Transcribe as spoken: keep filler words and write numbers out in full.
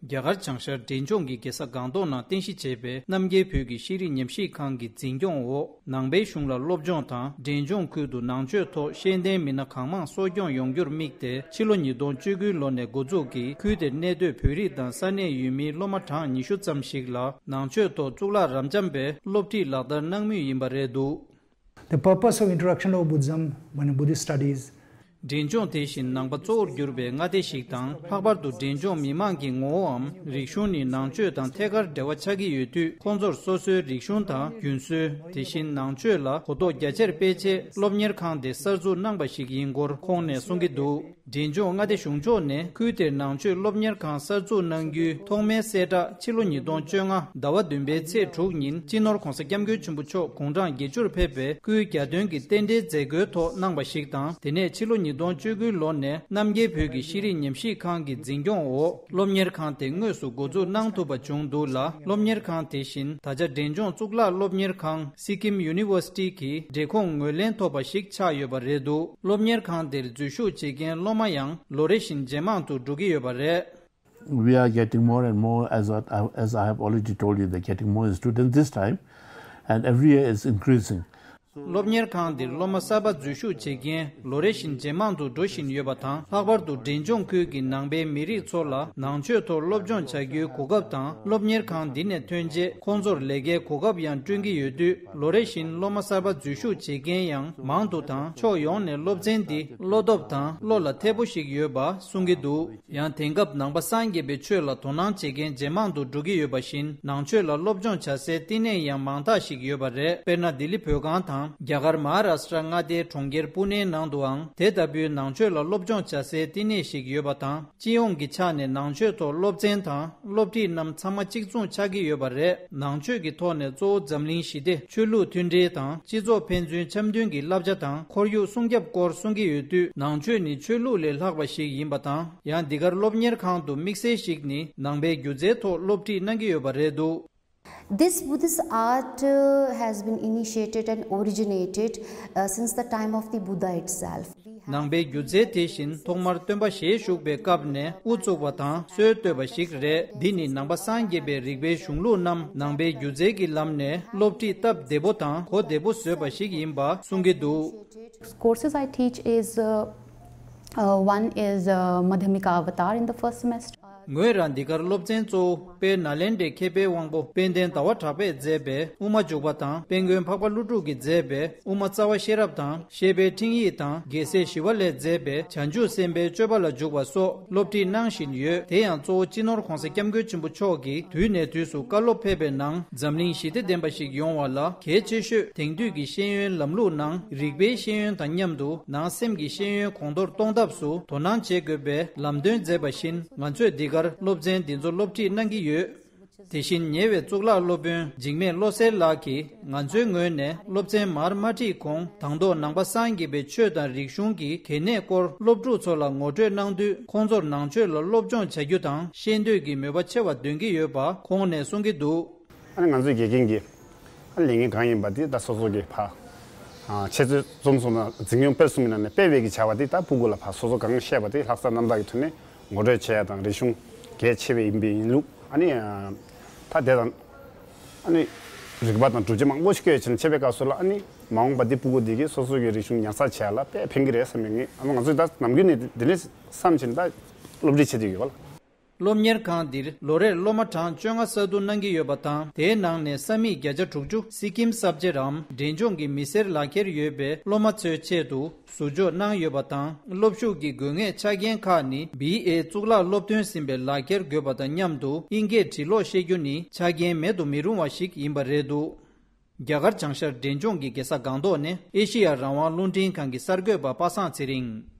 རྒྱ་གར་བྱང་ཤར་འབྲས་ལྗོངས་ཀྱི་རྒྱལ་ས་སྒང་ཏོག་ནང་རྟེན་གཞི་བྱས་པའི་རྣམ་རྒྱལ་བོད་ཀྱི་ཤེས་རིག་ཉམས་ཞིབ་ཁང་གི་འཛིན་སྐྱོང་འོག་ནང་པའི་གཞུང་ལ་སློབ་སྦྱོང་དང་འབྲས་ལྗོངས་ཁུལ་དུ་ནང་ཆོས་ཐོག་ཤེས་ལྡན་མི་སྣ་གང་མང་གསོ་སྐྱོང་ཡོང་རྒྱུར་དམིགས་ཏེ། ཕྱི་ལོ་ཉིས་སྟོང་བཅུ་དགུ་ལོ་ནས་འགོ་འཛུགས་ཀྱིས་ཁུལ་དེར་གནས་སྡོད་བོད་རིགས་དང་ས་གནས་ཡུལ་མིའི་སློབ་མ་གྲངས་ཉི་ཤུ་ཙམ་ཞིག་ལ་ནང་ཆོས་ཐོག་གཙུག་ལག་རབ་འབྱམས་པའི་སློབ་ཁྲིད་ལག་བསྟར་གནང་མུས་ཡིན་པ་རེད་འདུག། The purpose of introduction of Buddhism, when Buddhist studies འབྲས་ལྗོངས་དེ་བཞིན་ནང་པ་གཙོ་བོར་གྱུར་པའི་མངའ་སྡེ་ཞིག་དང་། ལྷག་པར་དུ་འབྲས་ལྗོངས་མི་མང་གི་ངོ་བོའམ་རིག་གཞུང་ནི་ནང་ཆོས་དང་ཐད་ཀར་འབྲེལ་བ་ཆགས་ཀྱི་ཡོད་དུས། ཁོང་ཚོར་སོ་སོའི་རིག་གཞུང་དང་རྒྱུན་སྲོལ། དེ་བཞིན་ནང་ཆོས་ལ་གོ་རྟོགས་རྒྱ་ཆེར་སྤེལ་ཆེད་སློབ་གཉེར་ཁང་དེ་གསར་འཛུགས་གནང་པ་ཞིག་ཡིན་སྐོར་ཁོང་ནས་གསུང་གི་འདུག། འབྲས་ལྗོངས་མངའ་སྡེ་གཞུང་ཕྱོགས་ནས་ཁུལ་དེར་ནང་ཆོས་སློབ་གཉེར་ཁང་གསར་འཛུགས་གནང་རྒྱུའི་ཐོག་མའི་གསལ་བསྒྲགས་ཕྱི་ལོ་ཉིས་སྟོང་བཅོ་ལྔ་ཟླ་བ་བདུན་པའི་ཚེས་དྲུག་ཉིན་སྤྱི་ནོར་༧གོང་ས་༧སྐྱབས་མགོན་ཆེན་པོ་མཆོག་དགུང་གྲངས་བརྒྱད་ཅུར་ཕེབས་པའི་སྐུའི་གྱ་སྟོན་གྱི་རྟེན་འབྲེལ་མཛད་སྒོའི་ཐོག་གནང་པ་ཞིག་དང་། དེ་ནས་ཕྱི་ལོ་ཉིས་སྟོང་བཅུ་དགུ་ལོ་ནས་རྣམ་རྒྱལ་བོད་ཀྱི་ཤེས་རིག་ཉམས་ཞིབ་ཁང་གི་འཛིན་སྐྱོང་འོག་སློབ་གཉེར་ཁང་དེ་དངོས་སུ་འགོ་འཛུགས་གནང་ཐུབ་པ་བྱུང་འདུག་ལ། སློབ་གཉེར་ཁང་དེ་བཞིན་ད་ཆ་འབྲས་ལྗོངས་གཙུག་ལག་སློབ་གཉེར་ཁང་Sikkim University གི་འབྲེལ་ཁོངས་ངོས་ལེན་ཐོབ་པ་ཞིག་ཆགས་ཡོད་པ་རེད་འདུག། སློབ་གཉེར་ཁང་དེར་འཛུལ་ཞུགས་བྱེད་མཁན་སློབ་མ་ཡང་ལོ་རེ་བཞིན་ཇེ་མང་དུ་འགྲོ་གི་ཡོད་པ་རེད། We are getting more and more, as I, as I have already told you, they're getting more students. This time, and every year is increasing. སློབ་གཉེར་ཁང་འདིར་སློབ་མ་གསར་པ་འཛུལ་ཞུགས་བྱེད་མཁན་ལོ་རེ་བཞིན་ཇེ་མང་དུ་འགྲོ་བཞིན་ཡོད་པ་དང་། ལྷག་པར་དུ་འབྲས་ལྗོངས་ཁུལ་གྱི་ནང་པའི་མི་རིགས་ཚོ་ལ་ནང་ཆོས་ཐོག་སློབ་སྦྱོང་བྱ་རྒྱུའི་གོ་སྐབས་དང་། སློབ་གཉེར་ཁང་འདི་ནས་ཐོན་རྗེས་ཁོང་ཚོར་ལས་ཀའི་གོ་སྐབས་ཡང་བསྐྲུན་གྱི་ཡོད་དུས། ལོ་རེ་བཞིན་སློབ་མ་གསར་པ་འཛུལ་ཞུགས་བྱེད་མཁན་ཡང་མང་དུ་དང་། ཕྱོགས་ཡོངས་ནས་སློབ་ཚན་འདི་བློ་སྟོབས་དང་བློ་ལ་འཐད་པོ་ཞིག་ཡོད་པ་གསུང་གི་འདུག། ཡང་དེང་སྐབས་ནང་པ་སངས་རྒྱས་པའི་ཆོས་ལ་དོ་སྣང་བྱེད་མཁན་ཇེ་མང་དུ་འགྲོ་གི་ཡོད་པ་བཞིན། ནང་ཆོས་ལ་སློབ་སྦྱོང་བྱ་སའི་བསྟི་གནས་ཡང་མང་དག་ཞིག་ཡོད་པ་རེད། དཔེར་ན། ལྡི་ལི་བོད་ཁང་དང་རྒྱ་གར་མ་ཧཱ་རཱ་ཤྲ་མངའ་སྡེའི་གྲོང་ཁྱེར་པུ་ནེའི་ནང་དུའང་དེ་ལྟ་བུའི་ནང་ཆོས་ལ་སློབ་སྦྱོང་བྱ་སའི་བསྟི་གནས་ཤིག་ཡོད་པ་དང་། སྤྱི་ཡོངས་ཀྱི་ཆ་ནས་ནང་ཆོས་ཐོག་སློབ་ཚན་དང་སློབ་ཁྲིད་རྣམས་ཚང་མ་གཅིག་མཚུངས་ཆགས་ཀྱི་ཡོད་པ་རེད། ནང་ཆོས་ཀྱི་ཐོག་ནས་གཙོ་བོ་འཛམ་གླིང་ཞི་བདེ། ཆོས་ལུགས་མཐུན་སྒྲིལ་དང་སྤྱི་ཚོགས་ཕན་ཚུན་འཆམ་མཐུན་གྱི་བསླབ་བྱ་དང་ཁོར་ཡུག་སྲུང་སྐྱོབ་སྐོར་གསུང་གི་ཡོད་དུས། ནང་ཆོས་ནི་ཆོས་ལུགས་ལས་ལྷག་པ་ཞིག་ཡིན་པ་དང་། ཡང་འདི་གར་སློབ་གཉེར་ཁང་དུ་དམིགས་བསལ་ཞིག་ནི་ནང་པའི་སྒྱུ་རྩལ་ཐོག་སློབ་ཁྲིད་གནང་གི་ཡོད་པ་རེད་འདུག། This Buddhist art uh, has been initiated and originated uh, since the time of the Buddha itself. ནང་པའི་སྒྱུ་རྩལ་དེ་བཞིན་ཐོག་མར་སྟོན་པ་ཞལ་བཞུགས་པའི་སྐབས་ནས་དབུ་བཙུགས་པ་དང་སྲོལ་བཏོད་པ་ཞིག་རེད། འདི་ནི་ནང་པ་སངས་རྒྱས་པའི་རིག་པའི་གཞུང་ལུགས་རྣམས་ནང་པའི་སྒྱུ་རྩལ་གྱི་ལམ་ནས་སློབ་ཁྲིད་སྟབས་བདེ་པོ་དང་གོ་བདེ་པོ་བཟོས་པ་ཞིག་ཡིན་པ་གསུང་གི་འདུག། Courses I teach is uh, uh, one is uh, Madhyamika Avatar in the first semester. ངོས་རང་འདི་གར་སློབ་ཚན་གཙོ་བོ་དཔལ་ནཱ་ལེནྡྲའི་མཁས་པའི་དབང་པོ་དཔལ་ལྡན་ཟླ་བ་གྲགས་པས་མཛད་པའི་དབུ་མ་འཇུག་པ་དང་། དཔལ་མགོན་འཕགས་པ་ཀླུ་སྒྲུབ་ཀྱིས་མཛད་པའི་དབུ་མ་རྩ་བ་ཤེས་རབ་དང་། བཤེས་པའི་འཕྲིན་ཡིག་དང་། རྒྱལ་སྲས་ཞི་བ་ལྷས་མཛད་པའི་བྱང་ཆུབ་སེམས་དཔའི་སྤྱོད་པ་ལ་འཇུག་པ་སོགས་སློབ་ཁྲིད་གནང་བཞིན་ཡོད། དེ་ཡང་གཙོ་བོ་སྤྱི་ནོར་༧གོང་ས་༧སྐྱབས་མགོན་ཆེན་པོ་མཆོག་གིས་དུས་ནས་དུས་སུ་བཀའ་སློབ་ཕེབས་པའི་ནང་། འཛམ་གླིང་ཞི་བདེ་ལྡན་པ་ཞིག་ཡོང་བ་ལ་གལ་ཆེ་ཤོས་དེང་དུས་ཀྱི་ཤེས་ཡོན་ལམ་ལུགས་ནང་རིག་པའི་ཤེས་ཡོན་དང་མཉམ་དུ་ནང་སེམས་ཀྱི་ཤེས་ཡོན་གོང་མཐོར་གཏོང་ཐབས་སུ་དོ་སྣང་བྱེད་དགོས་པའི་ལམ་སྟོན་མཛད་པ་བཞིན། ང་ཚོས་འདི་གར་སློབ་ཚན་འདི་ཚོ་སློབ་ཁྲིད་གནང་གི་ཡོད། དེ་བཞིན་ཉེ་བའི་གཙུག་ལག་སློབ་དཔོན་འཇིགས་མེད་བློ་གསལ་ལགས་ཀྱིས་ང་ཚོའི་ངོས་ནས་སློབ་ཚན་མར་མ་ཁྲིད་གོང་དང་ཐོག་ནང་པ་སངས་རྒྱས་པའི་ཆོས་དང་རིག་གཞུང་གི་གལ་གནད་སྐོར་སློབ་ཕྲུག་ཚོ་ལ་ངོ་སྤྲོད་གནང་དུས། ཁོང་ཚོར་ནང་ཆོས་ལ་སློབ་སྦྱོང་བྱ་རྒྱུ་དང་ཤེས་འདོད་ཀྱི་མོས་པ་ཆེ་བ་འདོན་གྱི་ཡོད་པ་ཁོང་ནས་གསུང་གི་འདུག། ཨ་ནི་ང་ཚོའི་དགེ་རྒན་གྱི་ཨ་ནི་ལས་འགན་གང་ཡིན་པ་དེ་ད་སོ་སོ་གི་ཕ་ཨ་འཆད་རྩོད་རྩོམ་སོང་ན་འཛིན་སྐྱོང་སྤེལ་གསུམ་གྱི་ནང་ནས་སྤེལ་བའི་གི་བྱ་བ་དེ་ད་སྤུ་གུ་ལ་ཕ་སོ་སོ་གང་བཤད་པ་དེ་ལྷག་བསམ་རྣམ་དག་གི་ཐོག་ནས་ངོ་སྤྲོད་བྱེད་ཡ་དང་། རིག་གཞུང་གལ་ཆེ་བའི་ཡིན་པའི་ཡིན་ལུགས། ཨ་ནི་ད་དེ་དང་ཨ་ནི་རིག་པ་དང་སྒྲུབ་བྱེད་མང་པོ་ཞིག་བཀོད་བྱས་ནས་བྱེད་པའི་སྐབས་སུ་ལ། ཨ་ནི་མ་འོངས་པ་འདི་སྤུ་གུ་འདི་གིས་སོ་སོ་གི་རིག་གཞུང་ཉར་ཚགས་བྱེད་ཡ་ལ་དཔེ་ཕན་གི་རེད་བསམ་ནས། ངས་ཨ་ནི་ང་ཚོས་ད་ནམ་རྒྱུན་ནས་འདི་འདྲས་བསམ་བྱས་ནས་ད་སློབ་ཁྲིད་བྱེད་བསྡད་ཡོད་པ་ལ། སློབ་གཉེར་ཁང་འདིར་ལོ་རེར་སློབ་མ་གྲངས་བཅོ་ལྔ་གསར་བསྡུ་གནང་གི་ཡོད་པ་དང་། དེའི་ནང་ནས་ས་མིག་བརྒྱ་ཆ་དྲུག་ཅུ་སི་ཀིམ་ས་བཅད་རམ་འབྲས་ལྗོངས་ཀྱི་མི་སེར་ལག་འཁྱེར་ཡོད་པའི་སློབ་མ་ཚོའི་ཆེད་དུ་ཟུར་འཇོག་གནང་ཡོད་པ་དང་། སློབ་ཞུགས་ཀྱི་དགོས་ངེས་ཆ་རྐྱེན་ཁག་ནི་བི་ཨེ་གཙུག་ལག་སློབ་ཐོན་ཟིན་པའི་ལག་འཁྱེར་དགོས་པ་དང་མཉམ་དུ། དབྱིན་སྐད་འབྲི་ཀློག་ཤེས་རྒྱུ་ནི་ཆ་རྐྱེན་མེད་དུ་མི་རུང་བ་ཞིག་ཡིན་པ་རེད་འདུག། རྒྱ་གར་བྱང་ཤར་འབྲས་ལྗོངས་ཀྱི་རྒྱལ་ས་སྒང་ཏོག་ནས་ཨེ་ཤེ་ཡ་རང་དབང་རླུང་འཕྲིན་ཁང་གི་གསར་འགོད་པ་པ་སངས་ཚེ་རིང་།